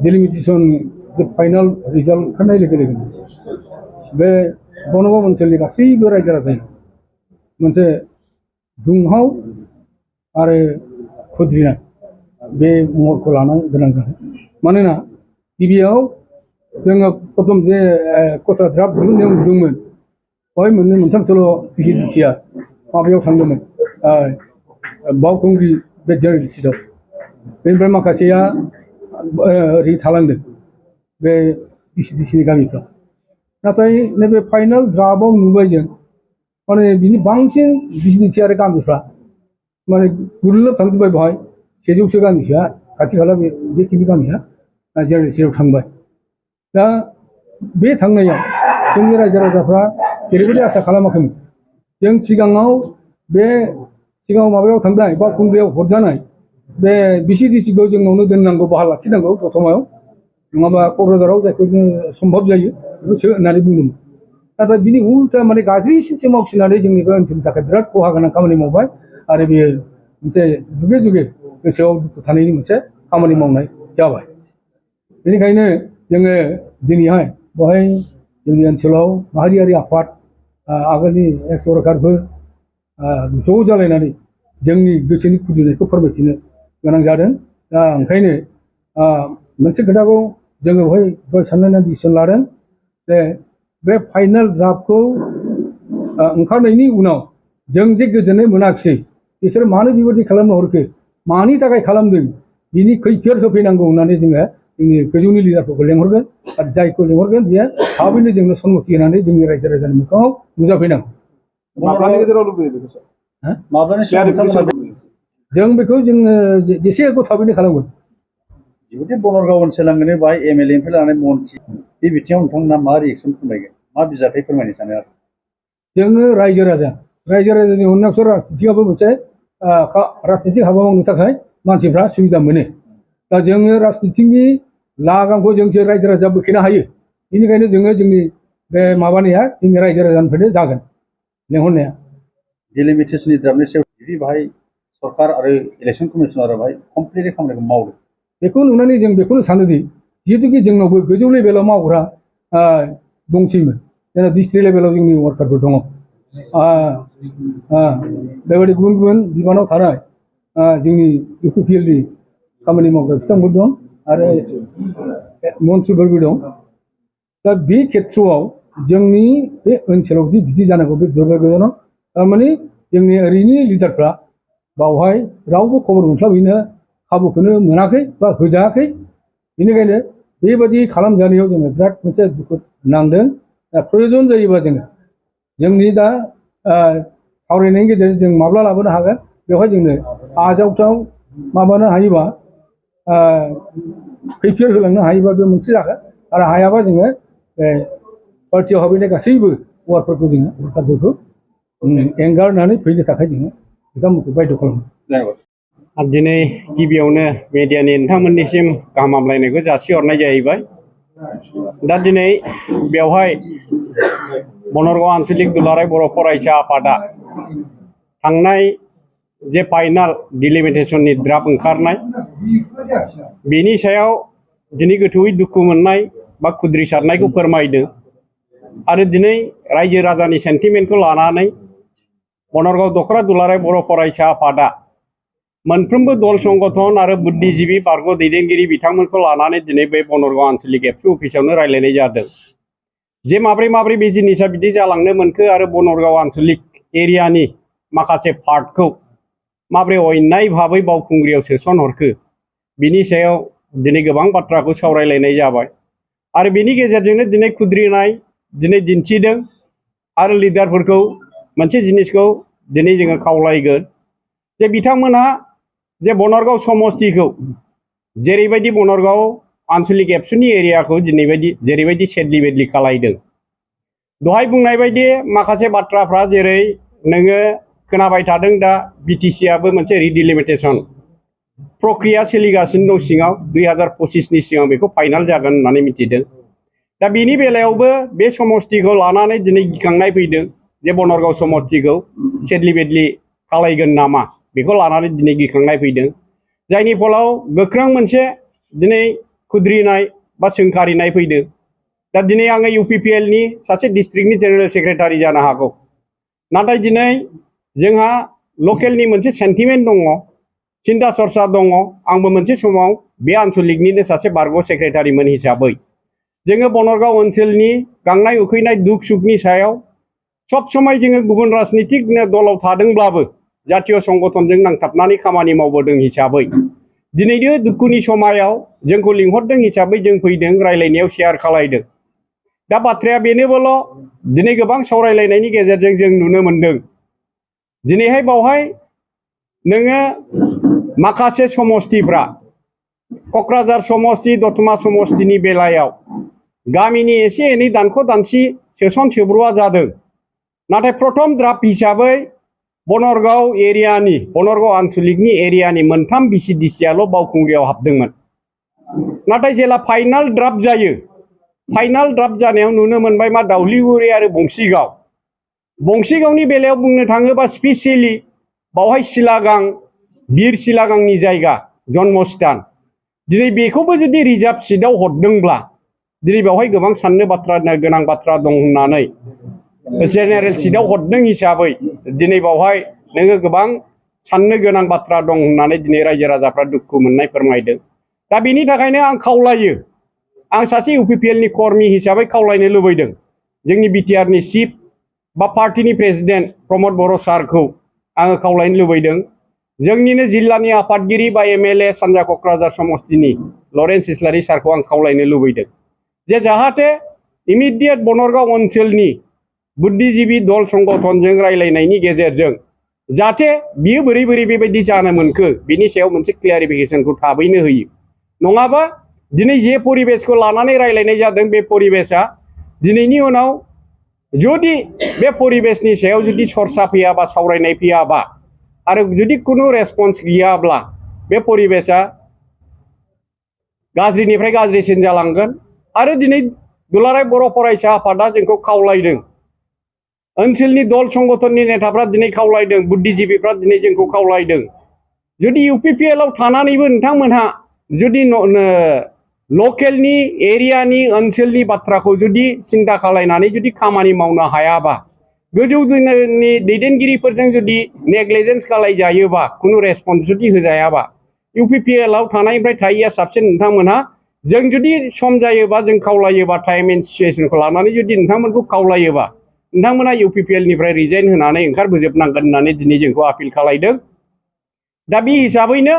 Delimitation final result ओंखारनाय लोगो लोगोनो बे बनगाव ओनसोलनि गासैबो रायजो राजाया मोनसे दुंहाव आरो खुद्रिनाय बे महरखौ लानो गोनां जादों। मानोना गिबियाव जोङो प्रथम जे खसरा द्राफ्ट दिहुननायाव नुदोंमोन बेवहाय मोननै मोनथामसोल' भिसिडिसिआ माबायाव थांदोंमोन बावखुंग्रि बे जेनेरेल सिटआव बेनिफ्राय माखासेया ओरै थालांदों बे भिसिडिसिनि गामिफ्राव। नाथाय नैबे फाइनाल द्राफ्टआव नुबाय जों माने बिनि बांसिन भिसिडिसि आरो गामिफ्रा माने गुरलोब थांजोब्बाय बेवहाय 100सो गामिया खाथि खाला बेखिनि गामिया जेनेरेल सिटआव थांबाय। दा बे थांनायाव जोंनि रायजो राजाफ्रा जेरैबायदि आसा खालामाखैमोन जों सिगाङाव माबायाव थांनाय बावखुंग्रियाव हरजानाय बे भिसिडिसिखौ जोंनावनो दोननांगौ बाहा लाखिनांगौ दतमायाव नङाबा क'क्राझाराव जायखौ जोङो सम्भब जायो बेखौ होननानै बुंदोंमोन। नाथाय बिनि उल्था माने गाज्रिसिनसो मावसिननानै जोंनि बे ओनसोलनि थाखाय बिराद खहा गोनां खामानि मावबाय आरो बेयो मोनसे जुगे जुगे गोसोआव दुखु थानायनि मोनसे खामानि मावनाय जाबाय। बेनिखायनो जोङो दिनैहाय बेवहाय जोंनि ओनसोलाव माहारियारि आफाद आगोलनि एक्स सरकारफोर ज' जालायनानै जोंनि गोसोनि खुद्रिनायखौ फोरमायथिनो गोनां जादों। दा ओंखायनो मोनसे खोथाखौ जोङो बेवहाय साननानै डिसिसन लादों जे बे फाइनाल द्राफ्टखौ ओंखारनायनि उनाव जों जे गोजोननाय मोनाखिसै बिसोर मानो बेबायदि खालामनो हरखो मानि थाखाय खालामदों बिनि खैफोद होफैनांगौ होननानै जोङो जोंनि गोजौनि लिडारफोरखौ लेंहरगोन आरो जायखौ लेंहरगोन बियो थाबैनो जोंनो सन्मति होनानै जोंनि रायजो राजानि मोखाङाव नुजाफैनांगौ। जों बेखौ जोङो जेसे हागौ थाबैनो खालामगोन। जिहेतु बनरगाव ओनसोलावनो बाहाय एमएलए निफ्राय लानानै मन्थ्रि बे बिथिङाव नोंथांमोना मा रिएक्सन फोरमायगोन मा बिजाथाय फोरमायनो सानो आरो जोङो रायजो राजानि अननायावसो राजनितिआबो मोनसे राजनितिक हाबा मावनो थाखाय मानसिफ्रा सुबिदा मोनो। दा जोङो राजनितिनि लागामखौ जोंसो रायजो राजा बोखिनो हायो। बेनिखायनो जोङो जोंनि बे माबानाया जोंनि रायजो राजानिफ्रायनो जागोन लेंहरनाया। डिलिमिटेशननि द्राफ्टनि सायाव जुदि बाहाय सरकार आरो इलेक्सन कमिसनारा बाहाय कमप्लिटलि खामानिखौ मावदों बेखौ नुनानै जों बेखौनो सानोदि जिहेतुकि जोंनावबो गोजौ लेभेलाव मावग्रा दंसैमोन जोंना डिस्ट्रिक्ट लेभेलाव जोंनि वार्कारफोर दङ बेबायदि गुबुन गुबुन बिबानाव थानाय जोंनि इउपिपिएलनि खामानि मावग्रा बिथांमोन दं आरो मन्थ्रिफोरबो दं। दा बे खेथ्रआव जोंनि बे ओनसोलाव बिदि जानांगौ बे दुर्भाग्यजनक। थारमाने जोंनि ओरैनि लिडारफ्रा बावहाय रावबो खबर मोनस्लाबहैनो खाबुखौनो मोनाखै बा होजायाखै। बेनिखायनो बेबायदि खालामजानायाव जोङो बिराद मोनसे दुखु नांदों। दा प्रयजन जायोबा जोंनि दा सावरायनायनि गेजेरजों जों माब्ला लाबोनो हागोन बेवहाय जोंनो आजावथाव माबानो हायोबा खैफोद होलांनो हायोबा बे मोनसे जागोन आरो हायाबा जोङो बे पार्टियाव हाबैनाय गासैबो वार्डफोरखौ जोङो वार्कारफोरखौ एंगारनानै फैनो थाखाय जोङो बिथांमोनखौ बायद' खालामो। दिनै गिबियावनो मिडियानि नोंथांमोननिसिम गाहाम हामलायनायखौ जासिहरनाय जाहैबाय। दा दिनै बेवहाय बनरगाव आन्चलिक दुलाराय बर' फरायसा आफादा थांनाय जे फाइनाल डिलिमिटेशननि द्राफ्ट ओंखारनाय बेनि सायाव दिनै गोथौयै दुखु मोननाय बा खुद्रिसारनायखौ फोरमायदों आरो दिनै रायजो राजानि सेन्टिमेन्टखौ लानानै बनरगाव दख'रा दुलाराय बर' फरायसा आफादा मोनफ्रोमबो दल संगठन आरो बुद्धिजीबी बारग' दैदेनगिरि बिथांमोनखौ लानानै दिनै बे बनरगाव आन्चलिक एबसु अफिसावनो रायज्लायनाय जादों जे माब्रै बे जिनिसा बिदि जालांनो मोनखो आरो बनरगाव आन्चलिक एरियानि माखासे पार्टखौ माब्रै अन्याय भाबै बावखुंग्रियाव सोसनहरखो बिनि सायाव दिनै गोबां बाथ्राखौ सावरायलायनाय जाबाय आरो बिनि गेजेरजोंनो दिनै खुद्रिनाय दिनै दिन्थिदों आरो लिडारफोरखौ मोनसे जिनिसखौ दिनै जोङो खावलायगोन जे बिथांमोनहा जे बनरगाव समस्तिखौ जेरैबायदि बनरगाव आन्चलिक एबसुनि एरियाखौ जेरैबायदि सेडलि बेडलि खालायदों दहाय बुंनाय बायदि माखासे बाथ्राफ्रा जेरै नोङो खोनाबाय थादों दा बिटिसिआबो मोनसे रिडिलिमिटेशन प्रक्रिया सोलिगासिनो दं सिङाव 2025नि सिगां बेखौ फाइनाल जागोन होननानै मिथिदों। दा बेनि बेलायावबो बे समस्तिखौ लानानै दिनै गिखांनाय फैदों जे बनरगाव समस्तिखौ सेडलि बेडलि खालायगोन नामा बेखौ लानानै दिनै गिखांनाय फैदों जायनि फलाव गोख्रों मोनसे दिनै खुद्रिनाय बा सोंखारिनाय फैदों। दा दिनै आङो UPPL नि सासे डिस्ट्रिक्टनि जेनेरेल सेक्रेटारि जानो हागौ, नाथाय दिनै जोंहा लकेलनि मोनसे सेन्टिमेन्ट दङ, सिन्था सरसा दङ। आंबो मोनसे समाव बे आन्सलिकनिनो सासे बारग' सेक्रेटारिमोन हिसाबै जोङो बनरगाव ओनसोलनि गांनाय उखैनाय दुख सुखनि सायाव सब समय जोङो गुबुन राजनितिक दलाव थादोंब्लाबो जातीय संगठनजों नांथाबनानै खामानि मावबोदों हिसाबै दिनैनो दुखुनि समायाव जोंखौ लिंहरदों हिसाबै जों फैदों, रायलायनायाव शेयार खालायदों। दा बाथ्राया बेनोबोल' दिनै गोबां सावरायलायनायनि गेजेरजों जों नुनो मोनदों दिनैहाय बावहाय नोङो माखासे समस्तिफ्रा क'क्राझार समस्ति, दतमा समस्तिनि बेलायाव गामिनि एसे एनै दानख' दानसि सोसन सोब्र'आ जादों, नाथाय प्रथम ड्राफ्ट हिसाबै बनरगाव एरियानि, बनरगाव आन्सलिकनि एरियानि मोनथाम VCDCआल' बावखुंग्रियाव हाबदोंमोन। नाथाय जेला फाइनाल ड्राफ्ट जायो, फाइनाल ड्राफ्ट जानायाव नुनो मोनबाय मा दाउलिगुरि आरो बंसिगाव। बंसिगावनि बेलायाव बुंनो थाङोबा स्पेसियेलि बावहाय सिलागां, बिर सिलागांनि जायगा, जन्मस्थान। दिनै बेखौबो जुदि रिजार्भ सिटआव हरदोंब्ला दिनै बेवहाय गोबां साननो गोनां बाथ्रा दं होननानै जेनेरेल सिटआव हरदों हिसाबै दिनै बावहाय नोङो गोबां साननो गोनां बाथ्रा दं होननानै दिनै रायजो राजाफ्रा दुखु मोननाय फोरमायदों। दा बेनि थाखायनो आं खावलायो, आं सासे UPPL नि कर्मि हिसाबै खावलायनो लुबैदों जोंनि BTR नि चिफ बा पार्टीनि प्रेसिडेन्ट प्रमद बर' सारखौ आङो खावलायनो लुबैदों, जोंनिनो जिल्लानि आफादगिरि बा MLA सानजा क'क्राझार समस्तिनि लरेन्स इस्लारि सारखौ आं खावलायनो लुबैदों जे जाहाथे इमिडियेट बनरगाव ओनसोलनि बुद्धिजीबी दल संगठनजों रायलायनायनि गेजेरजों जाहाथे बियो बोरै बेबायदि जानो मोनखो बिनि सायाव मोनसे क्लियारिफिकेसनखौ थाबैनो होयो। नङाबा दिनै जे परिबेसखौ लानानै रायलायनाय जादों बे परिबेसा दिनैनि उनाव जुदि बे परिबेसनि सायाव जुदि सरसा फैयाबा, सावरायनाय फैयाबा आरो जुदि खुनु रेसपन्स गैयाब्ला बे परिबेसा गाज्रिनिफ्राय गाज्रिसिन जालांगोन। आरो दिनै दुलाराय बर' फरायसा आफादा जोंखौ खावलायदों, ओनसोलनि दल संगठननि नेताफ्रा दिनै खावलायदों, बुद्धिजीबीफ्रा दिनै जोंखौ खावलायदों, जुदि UPPL आव थानानैबो नोंथांमोनहा जुदि लकेलनि एरियानि ओनसोलनि बाथ्राखौ जुदि सिन्था खालायनानै जुदि खामानि मावनो हायाबा, गोजौनि दैदेनगिरिफोरजों जुदि नेग्लिजेन्स खालायजायोबा, खुनु रेसपन्स जुदि होजायाबा UPPL आव थानायनिफ्राय थायैया साबसिन। नोंथांमोनहा जों जुदि सम जायोबा, जों खावलायोबा, टाइम एन्ड सिचुएसनखौ लानानै जुदि नोंथांमोनखौ खावलायोबा नोंथांमोना UPPL निफ्राय रिजाइन होनानै ओंखारबोजोबनांगोन होननानै दिनै जोंखौ आपिल खालायदों। दा बे हिसाबैनो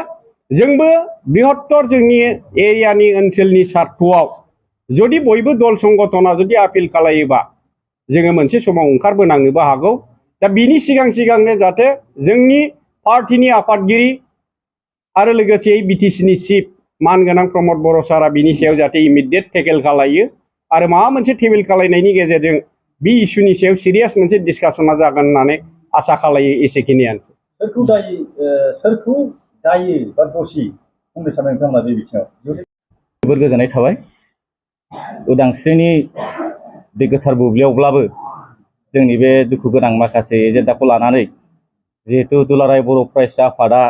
जोंबो बृहत्तर जोंनि एरियानि ओनसोलनि सार्थआव जुदि बयबो दल संगठना जुदि आपिल खालायोबा जोङो मोनसे समाव ओंखारबोनांनोबो हागौ। दा बिनि सिगांनो जाहाथे जोंनि पार्टीनि आफादगिरि आरो लोगोसे BTC नि चिफ मानगोनां प्रमद बर' सारा बिनि सायाव जाहाथे इमिडियेट टेकेल खालायो आरो माबा मोनसे टेबोल खालायनायनि गेजेरजों बे इस्युनि सायाव सिरियास मोनसे डिसकासना जागोन होननानै आसा खालायो। एसेखिनियानो। सोरखौ दायि बा दसि बुंनो सानो नोंथांमोना बे बिथिङाव? जोबोर गोजोननाय थाबाय। उदांस्रिनि बे गोथार बुब्लियावब्लाबो जोंनि बे दुखु गोनां माखासे एजेन्डाखौ लानानै जिहेतु दुलाराय बर' फरायसा आफादा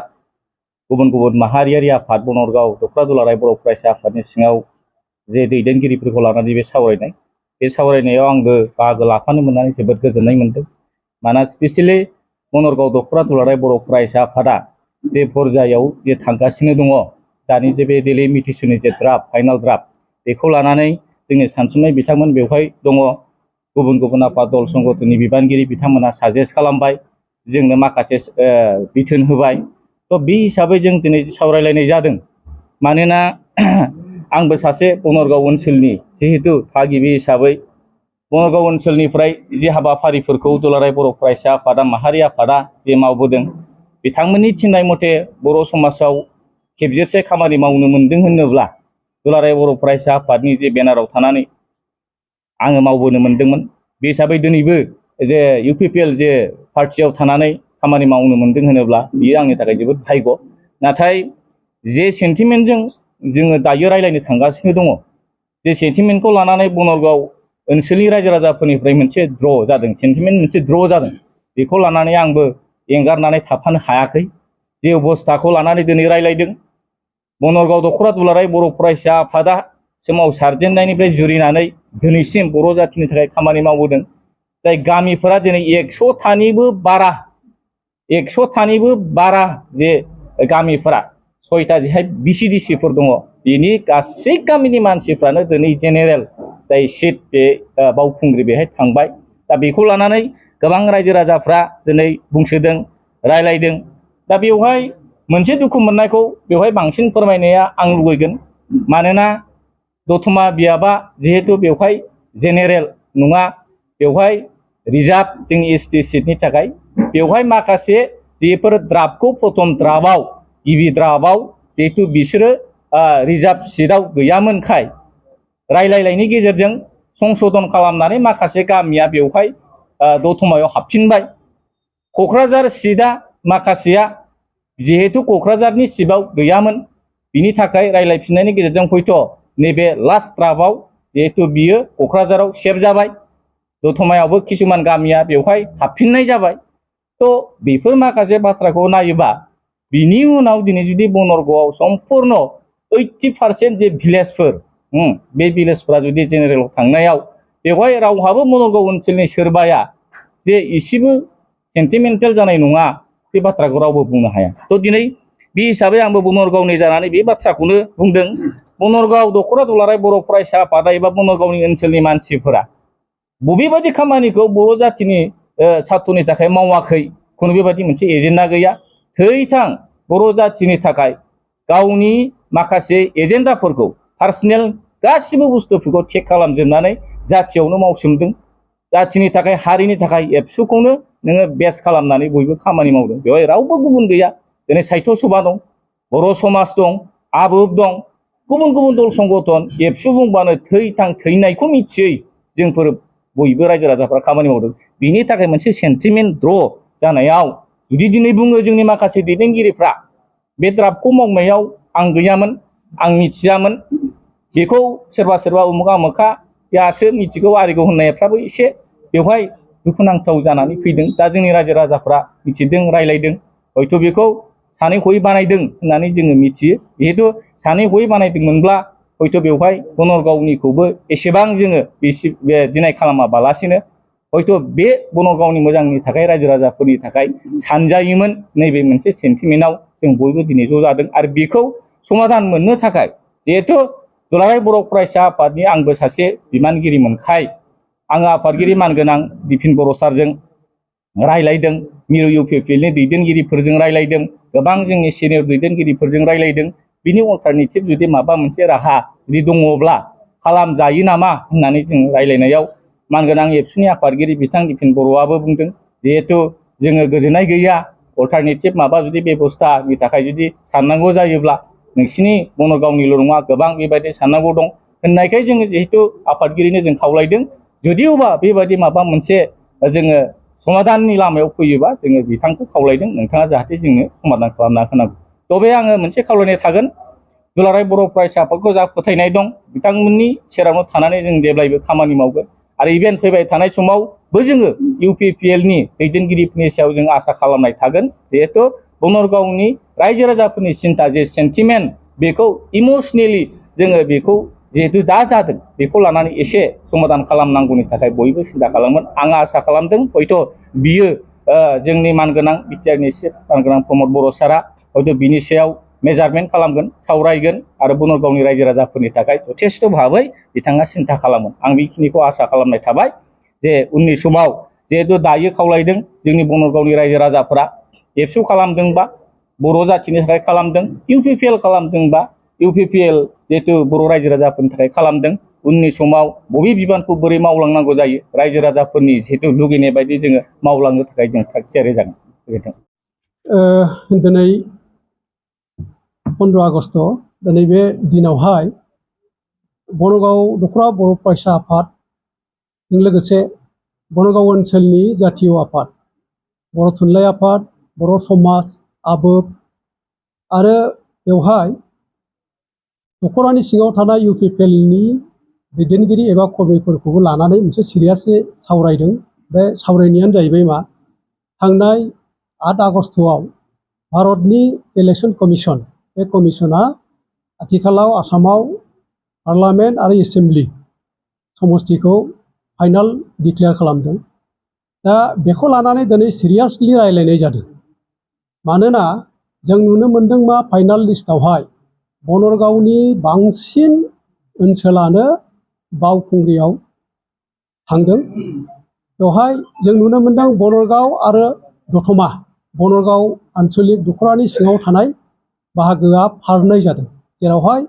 गुबुन गुबुन माहारियारि आफाद बनरगाव दख्रा दुलाराय बर' फरायसा आफादनि सिङाव जे दैदेनगिरिफोरखौ लानानै बे सावरायनायाव आंबो बाहागो लाफानो मोननानै जोबोद गोजोननाय मोनदों। मानोना स्पेसियेलि बनरगाव दख्रा दुलाराय बर' फरायसा आफादा जे पर्यायाव जे थांगासिनो दङ, दानि जे बे डिलिमिटेसननि जे ड्राफ्ट, फाइनाल ड्राफ्ट बेखौ लानानै जोंनि सानसुमनाय बिथांमोन बेवहाय दङ। गुबुन गुबुन आफाद दल संगठननि बिबानगिरि बिथांमोना साजेस्ट खालामबाय, जोंनो माखासे बिथोन होबाय। थ' बे हिसाबै जों दिनै सावरायलायनाय जादों। मानोना आंबो सासे बनरगाव ओनसोलनि जिहेतु थागिबि हिसाबै बनरगाव ओनसोलनिफ्राय जे हाबाफारिफोरखौ दुलाराय बर' फरायसा आफादा, माहारि आफादा जे मावबोदों, बिथांमोननि थिननाय मथे बर' समाजाव खेबजेसे खामानि मावनो मोनदों होनोब्ला दुलाराय बर' फरायसा आफादनि जे बेनाराव थानानै आङो मावबोनो मोनदोंमोन। बे हिसाबै दिनैबो जे UPPL जे पार्टियाव थानानै खामानि मावनो मोनदों होनोब्ला बियो आंनि थाखाय जोबोद भाग्य। नाथाय जे सेन्टिमेन्टजों जोङो दायो रायलायनो थांगासिनो दङ, जे सेन्टिमेन्टखौ लानानै बनरगाव ओनसोलनि रायजो राजाफोरनिफ्राय मोनसे ड्र जादों, सेन्टिमेन्ट मोनसे ड्र जादों, बेखौ लानानै आंबो एंगारनानै थाफानो हायाखै। जे अबस्थाखौ लानानै दिनै रायलायदों, बनरगाव दख'रा दुलाराय बर' फरायसा आफादा सोमावसारजेननायनिफ्राय जुरिनानै दिनैसिम बर' जाथिनि थाखाय खामानि मावबोदों। जाय गामिफोरा दिनै 100थानिबो बारा जे गामिफोरा 6टा जेहाय BCDCफोर दङ, बिनि गासै गामिनि मानसिफ्रानो दिनै जेनेरेल जाय सिट बे बावखुंग्रि बेहाय थांबाय। दा बेखौ लानानै गोबां रायजो राजाफ्रा दिनै बुंसोदों, रायलायदों। दा बेवहाय मोनसे दुखु मोननायखौ बेवहाय बांसिन फोरमायनाया आं लुबैगोन। मानोना दतमा बियाबा जिहेतु बेवहाय जेनेरेल नङा, बेवहाय रिजार्भ जोंनि ST सिटनि थाखाय बेवहाय माखासे जेफोर द्राफ्टखौ प्रथम द्राफ्टआव गिबि द्राफ्टआव जिहेतु बिसोरो रिजार्भ सिटआव गैयामोनखाय रायलायनायनि गेजेरजों संशोधन खालामनानै माखासे गामिया बेवहाय दतमायाव हाबफिनबाय। क'क्राझार सिटआ माखासेया जिहेतु क'क्राझारनि सिटआव गैयामोन, बिनि थाखाय रायलायफिननायनि गेजेरजों हयथ' नैबे लास्ट द्राफ्टआव जिहेतु बियो क'क्राझाराव सेभ जाबाय, दतमायावबो किसुमान गामिया बेवहाय हाबफिननाय जाबाय। तो बेफोर माखासे बाथ्राखौ नायोबा बिनि उनाव दिनै जुदि बनरगावआव सम्पूर्ण 80% जे भिलेजफोर बे भिलेजफोरा जुदि जेनेरेलाव थांनायाव बेवहाय रावहाबो बनरगाव ओनसोलनि सोरबाया जे इसेबो सेन्टिमेन्टेल जानाय नङा, बे बाथ्राखौ रावबो बुंनो हाया। तो दिनै बे हिसाबै आंबो बनरगावनि जानानै बे बाथ्राखौनो बुंदों। बनरगाव दख'रा दुलाराय बर' फरायसा आफादा एबा बनरगावनि ओनसोलनि मानसिफोरा बबेबायदि खामानिखौ बर' जातिनि सात्रनि थाखाय मावाखै, खुनु बेबायदि मोनसे एजेन्डा गैया। थैथां बर' जातिनि थाखाय गावनि माखासे एजेन्डाफोरखौ पार्सनेल गासिबो बुस्थुफोरखौ चेक खालामजोबनानै जातियावनो मावसोमदों। जातिनि थाखाय, हारिनि थाखाय एबसुखौनो नोङो बेस खालामनानै बयबो खामानि मावदों। बेवहाय रावबो गुबुन गैया। दिनै साहित्य सभा दं, बर' समाज दं, आबोफ दं, गुबुन गुबुन दल संगठन। एबसु बुंबानो थैथां थैनायखौ मिथियै जोंफोर बयबो रायजो राजाफ्रा खामानि मावदों। बिनि थाखाय मोनसे सेन्टिमेन्ट द्र जानायाव जुदि दिनै बुङो जोंनि माखासे दैदेनगिरिफ्रा बे द्राफ्टखौ मावनायाव आं गैयामोन, आं मिथियामोन, बेखौ सोरबा सोरबा उमुक आमुखायासो मिथिगौ आरिगौ होननायफ्राबो एसे बेवहाय दुखुनांथाव जानानै फैदों। दा जोंनि रायजो राजाफ्रा मिथिदों, रायलायदों, हयथ' बेखौ सानै हयै बानायदों होननानै जोङो मिथियो। जिहेतु सानै हयै बानायदोंमोनब्ला हयथ' बेवहाय बनरगावनिखौबो एसेबां जोङो दिनाय खालामाबालासिनो हयथ' बे बनरगावनि मोजांनि थाखाय रायजो राजाफोरनि थाखाय सानजायोमोन। नैबे मोनसे सेन्टिमेन्टआव जों बयबो दिनै ज' जादों। आरो बेखौ समाधान मोननो थाखाय जिहेतु दुलाराय बर' फरायसा आफादनि आंबो सासे बिबानगिरिमोनखाय आङो आफादगिरि मानगोनां बिपिन बर' सारजों रायलायदों, मिरु UPPLनि दैदेनगिरिफोरजों रायलायदों, गोबां जोंनि सिनियर दैदेनगिरिफोरजों रायलायदों। बिनि अल्टारनेटिभ जुदि माबा मोनसे राहा जुदि दङब्ला खालामजायो नामा होननानै जों रायलायनायाव मानगोनां एबसुनि आफादगिरि बिथां बिपिन बर'आबो बुंदों, जिहेतु जोङो गोजोननाय गैया, अल्टारनेटिभ माबा जुदि बेबस्थानि थाखाय जुदि साननांगौ जायोब्ला नोंसिनि बनरगावनिल' नङा, गोबां बेबायदि साननांगौ दं होननायखाय जोङो जिहेतु आफादगिरिनो जों खावलायदों। जुदिअबा बेबायदि माबा मोनसे जोङो समाधाननि लामायाव फैयोबा जोङो बिथांखौ खावलायदों, नोंथाङा जाहाथे जोंनो समाधान खालामना होनांगौ। तबे आङो मोनसे खावलायनाय थागोन, दुलाराय बर' फरायसा आफादखौ जा फोथायनाय दं, बिथांमोननि सेरावनो थानानै जों जेब्लायबो खामानि मावगोन। आरो इभेन फैबाय थानाय समावबो जोङो UPPLनि दैदेनगिरिफोरनि सायाव जों आसा खालामनाय थागोन। जिहेतु बनरगावनि रायजो राजाफोरनि सिन्था जे सेन्टिमेन्ट, बेखौ इमसनेलि जोङो बेखौ जिहेतु दा जादों बेखौ लानानै एसे समाधान खालामनांगौनि थाखाय बयबो सिन्था खालामगोन। आं आसा खालामदों हयथ' बियो जोंनि मानगोनां बिटिआरनि चिफ मानगोनां प्रमद बर' सारा हयथ' बिनि सायाव मेजारमेन्ट खालामगोन, सावरायगोन आरो बनरगावनि रायजो राजाफोरनि थाखाय जथेस्थ' भाबै बिथाङा सिन्था खालामगोन। आं बेखिनिखौ आसा खालामनाय थाबाय जे उननि समाव जिहेतु दायो खावलायदों जोंनि बनरगावनि रायजो राजाफोरा एबसु खालामदोंबा बर' जाथिनि थाखाय खालामदों, UPPL खालामदोंबा UPPL जिहेतु बर' रायजो राजाफोरनि थाखाय खालामदों, उननि समाव बबे बिबानखौ बोरै मावलांनांगौ जायो रायजो राजाफोरनि जिहेतु लुगैनाय बायदि जोङो मावलांनो थाखाय जों थाग थियारि जागोन। गोजोन्थों। दिनै 15 आगस्ट दिनै बे दिनावहाय बनरगाव दख'रा बर' फरायसा आफादजों लोगोसे बनरगाव ओनसोलनि जातीय आफाद, बर' थुनलाइ आफाद, बर' समाज, आबोफ आरो बेवहाय दख'रानि सिङाव थानाय UPPLनि दैदेनगिरि एबा कर्मिफोरखौबो लानानै मोनसे सिरियासै सावरायदों। बे सावरायनायानो जाहैबाय मा, थांनाय 8 आगस्टआव भारतनि इलेक्सन कमिसन, बे कमिसना आथिखालाव आसामाव पार्लामेन्ट आरो एसेम्बलि समस्तिखौ फाइनाल डिक्लेयार खालामदों। दा बेखौ लानानै दिनै सिरियासलि रायलायनाय जादों। मानोना जों नुनो मोनदों मा फाइनाल लिस्टआवहाय बनरगावनि बांसिन ओनसोलानो बावखुंग्रियाव थांदों। बेवहाय जों नुनो मोनदों बनरगाव आरो दतमा बनरगाव आन्सलिक दख'रानि सिङाव थानाय बाहागोआ फारनै जादों, जेरावहाय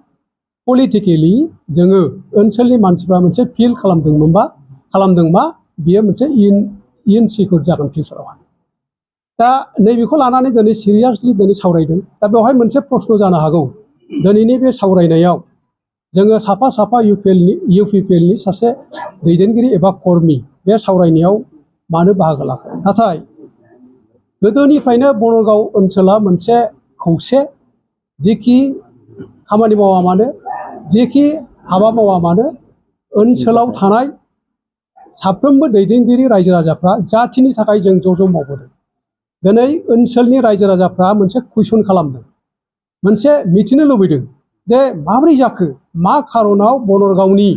पलिटिकेलि जोङो ओनसोलनि मानसिफ्रा मोनसे फिल खालामदोंबा बियो मोनसे इनसिकिउर जागोन फिउचारावहाय। दा नैबेखौ लानानै दिनै सिरियासलि दिनै सावरायदों। दा बेवहाय मोनसे प्रश्न जानो हागौ, दिनैनि बे सावरायनायाव जोङो साफा इउपिपिएलनि सासे दैदेनगिरि एबा कर्मि बे सावरायनायाव मानो बाहागो लाखो? नाथाय गोदोनिफ्रायनो बनरगाव ओनसोला मोनसे खौसे, जेखि खामानि मावा मानो, जेखि हाबा मावा मानो, ओनसोलाव थानाय साफ्रोमबो दैदेनगिरि रायजो राजाफ्रा जाथिनि थाखाय जों ज' ज' मावबोदों। दिनै ओनसोलनि रायजो राजाफ्रा मोनसे कुइसन खालामदों, मोनसे मिथिनो लुबैदों जे माबोरै जाखो, मा खारनाव बनरगावनि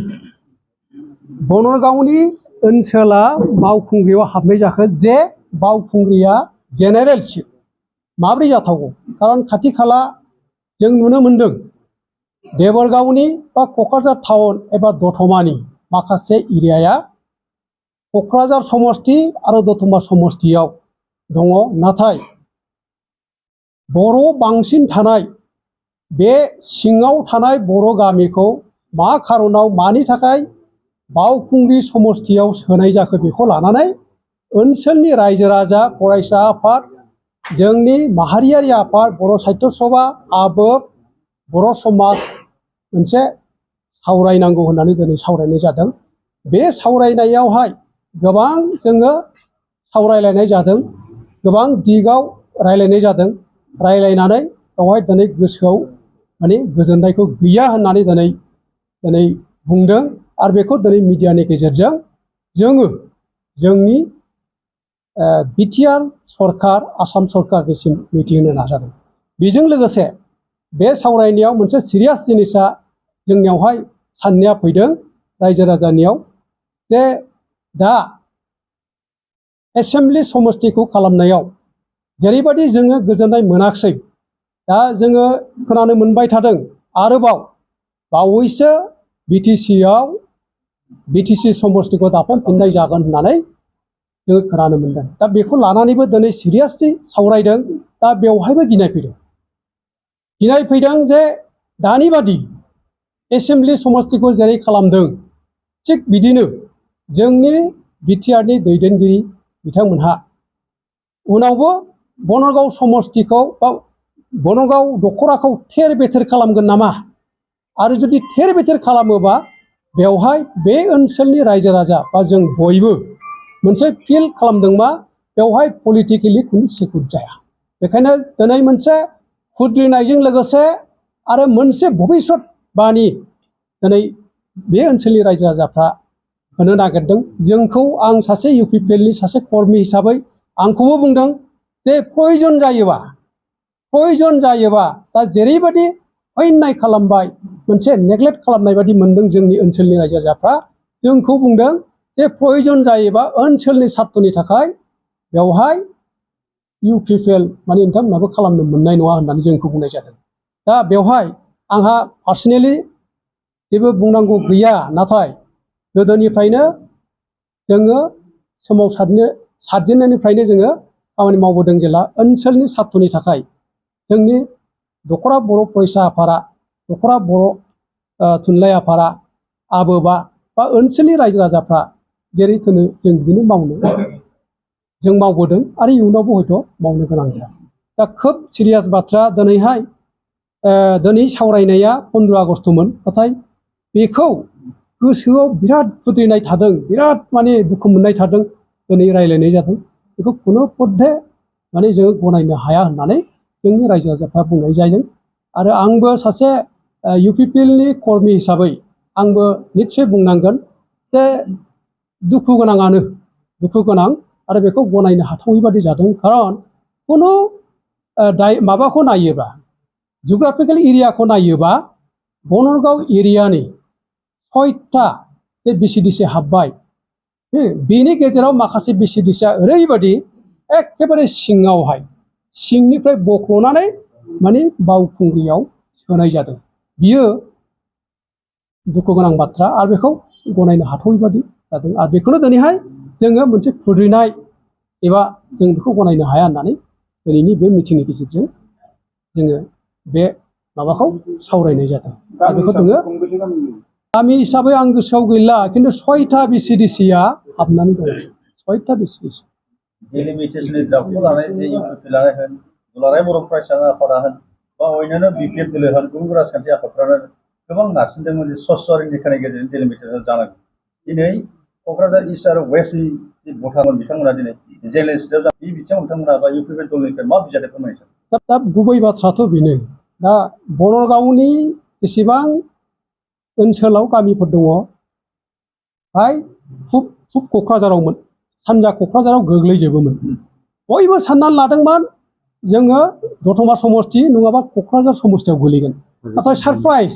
ओनसोला बावखुंग्रियाव हाबनाय जाखो, जे बावखुंग्रिया जेनेरेल सिट माबोरै जाथावगौ? खारन खाथि खाला जों नुनो मोनदों देबरगावनि बा क'क्राझार टाउन एबा दतमानि माखासे एरियाया क'क्राझार समस्ति आरो दतमा समस्तियाव दङ। नाथाय बर' बांसिन थानाय बे सिङाव थानाय बर' गामिखौ मा खारनाव मानि थाखाय बावखुंग्रि समस्तियाव सोनाय जाखो, बेखौ लानानै ओनसोलनि रायजो राजा, फरायसा आफाद, जोंनि माहारियारि आफाद, बर' साहित्य सभा, आबोब, बर' समाज मोनसे सावरायनांगौ होननानै दिनै सावरायनाय जादों। बे सावरायनायावहाय गोबां जोङो सावरायलायनाय जादों, गोबां दिगाव रायलायनाय जादों। रायलायनानै बेवहाय दिनै गोसोआव गोजोननायखौ गैया होननानै दिनै बुंदों। आरो बेखौ दिनै मिडियानि गेजेरजों जोङो जोंनि बिटिआर सरकार, आसाम सरकारनिसिम मिथिहोनो नाजादों। बेजों लोगोसे बे सावरायनायाव मोनसे सिरियास जिनिसा जोंनियावहाय साननाया फैदों रायजो राजानियाव, जे दा एसेम्बलि समस्तिखौ खालामनायाव जेरैबायदि जोङो गोजोननाय मोनाखिसै, दा जोङो खोनानो मोनबाय थादों आरोबाव बावैसो बिटिसि समस्तिखौ दाफामफिननाय जागोन होननानै जोङो खोनानो मोनदों। दा बेखौ लानानैबो दिनै सिरियासलि सावरायदों। दा बेवहायबो गिनाय फैदों जे दानि बादि एसेम्बलि समस्तिखौ जेरै खालामदों, थिग बिदिनो जोंनि बिटिआरनि दैदेनगिरि बिथांमोनहा उनावबो बनरगाव समस्तिखौ बा बनरगाव दख'राखौ थेर बेथेर खालामगोन नामा? आरो जुदि थेर बेथेर खालामोबा बेवहाय बे ओनसोलनि रायजो राजा बा जों बयबो मोनसे फिल खालामदोंबा बेवहाय पलिटिकेलि खुनु सिकिउर जाया। बेखायनो दिनै मोनसे खुद्रिनायजों लोगोसे आरो मोनसे भबिष्यत बानि दिनै बे ओनसोलनि रायजो राजाफ्रा होनो नागिरदों। जोंखौ आं सासे इउपिपिएलनि सासे कर्मि हिसाबै आंखौबो बुंदों जे प्रयजन जायोबा दा जेरैबायदि अन्याय खालामबाय, मोनसे नेग्लेक्ट खालामनाय बायदि मोनदों जोंनि ओनसोलनि रायजो राजाफ्रा, जोंखौ बुंदों जे प्रयजन जायोबा ओनसोलनि सार्थनि थाखाय बेवहाय इउपिपिएल नोंथांमोनाबो खालामनो मोननाय नङा होननानै जोंखौ बुंनाय जादों। दा बेवहाय आंहा पार्सनेलि जेबो बुंनांगौ गैया। नाथाय गोदोनिफ्रायनो जोङो साजेननायनिफ्रायनो जोङो खामानि मावबोदों जेला ओनसोलनि सार्थनि थाखाय जोंनि दख'रा बर' फरायसा आफादा, दख'रा बर' थुनलाइ आफादा, आबोबा बा ओनसोलनि रायजो राजाफ्रा जेरै थोनो जों बिदिनो जों मावबोदों आरो इयुनावबो हयथ' मावनो गोनां जाया। दा खोब सिरियास बाथ्रा दिनैहाय दिनै सावरायनाया 15 आगस्टमोन, नाथाय बेखौ गोसोआव बिराद खुद्रिनाय थादों, बिराद दुखु मोननाय थादों। दिनै रायलायनाय जादों, बेखौ खुनु पद्धे जोङो गनायनो हाया होननानै जोंनि रायजो राजाफ्रा बुंनाय जादों। आरो आंबो सासे इउपिपिएलनि कर्मि हिसाबै आंबो निस्सय बुंनांगोन जे दुखु गोनां आरो बेखौ गनायनो हाथावै बादि जादों। खारन खुनु माबाखौ नायोबा, जिअग्राफिकेल एरियाखौ नायोबा बनरगाव एरियानि 6टा जे बिसिडिसि हाब्बाय बेनि गेजेराव माखासे बिसिडिसिया ओरैबायदि एखेबारे सिङावहाय सिंनिफ्राय बख'नानै माने बावखुंग्रियाव सोनाय जादों। बियो दुखु गोनां बाथ्रा आरो बेखौ गनायनो हाथावै बादि जादों आरो बेखौनो दिनैहाय जोङो मोनसे खुद्रिनाय एबा जों बेखौ गनायनो हाया होननानै दिनैनि बे मिटिंनि गेजेरजों जोङो बे माबाखौ सावरायनाय जादों। आरो बेखौ जोङो गामि हिसाबै आं गोसोआव गैला खिन्थु 6टा बिसिडिसिया हाबनानै दङ 6टा बिसिडिसि डिलिमिटेसननि ड्राफ्टखौ लानाय जे इउपिपि लानाय होन दुलाराय बर' फरायसा आफादा होन बा अन्यान्य बिपिएफ दोलो होन गुबुन राजखान्थि आफादफ्रानो गोबां नारसिनदोंमोन जे स्वच्छ रेखानि गेजेरजों डिलिमिटेसन जानांगौ। दिनै क'क्राझार इस्ट आरो वेस्टनि जि भटारमोन बिथांमोना दिनै जेलेन्ज बे बिथिङाव बिथांमोना बा इउपिपि दलनिफ्राय मा बिजाथि फोरमायनो सानो? दा गुबै बाथ्राथ' बेनो दा बनरगावनि जेसेबां ओनसोलाव गामिफोर दङ फ्राय पुब क'क्राझारावमोन सानजा क'क्राझाराव गोग्लैजोबोमोन। बयबो साननानै लादोंमोन जोङो दतमा समस्ति नङाबा क'क्राझार समस्तियाव गोलैगोन। नाथाय सारप्राइज